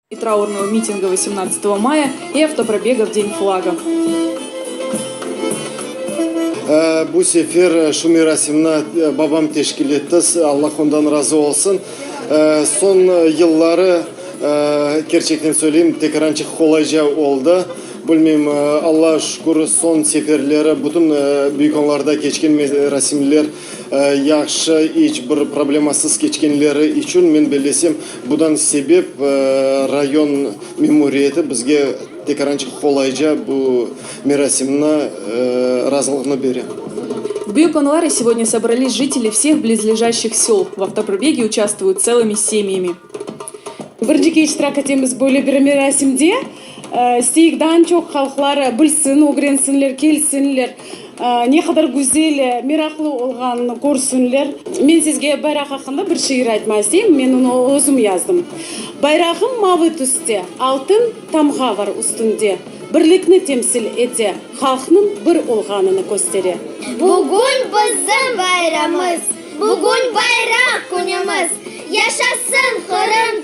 И траурного митинга 18 мая, и автопробега в День флага. Bu sefer şu merasimni babam teşkil etti, Allah ondan razı olsun. Soñ yılları, kerçekten söyleyim, tekarançıq qolayca oldı. Bilmeyim, Allağa şükür, soñ seferleri bütün Büyük Onlarda keçken merasimler yahşı, iç bir problemasız keçkenleri içün, men bellesem, budan sebep rayon memuriyeti bizge tekarançıq qolayca bu merasimni razılığını bere. В Büyük-Onları сегодня собрались жители всех близлежащих сел. В автопробеге участвуют целыми семьями. Birinci kere iştirak etemiz böyle bir merasimde. İsteyik daa çoq halqlar bilsin, ögrensinler, kelsinler, ne qadar güzel, meraqlı olğanını körsünler. Men sizge bayraq aqqında bir şiir aytmağa isteyim, men onı özüm yazdım. Bayrağım mavı tüste, altın tamğa var üstünde, birlikni temsil ete, halqnıñ bir olğanını köstere. Bugün bizim bayramımız, bugün bayraq künümiz, yaşasın Qırım!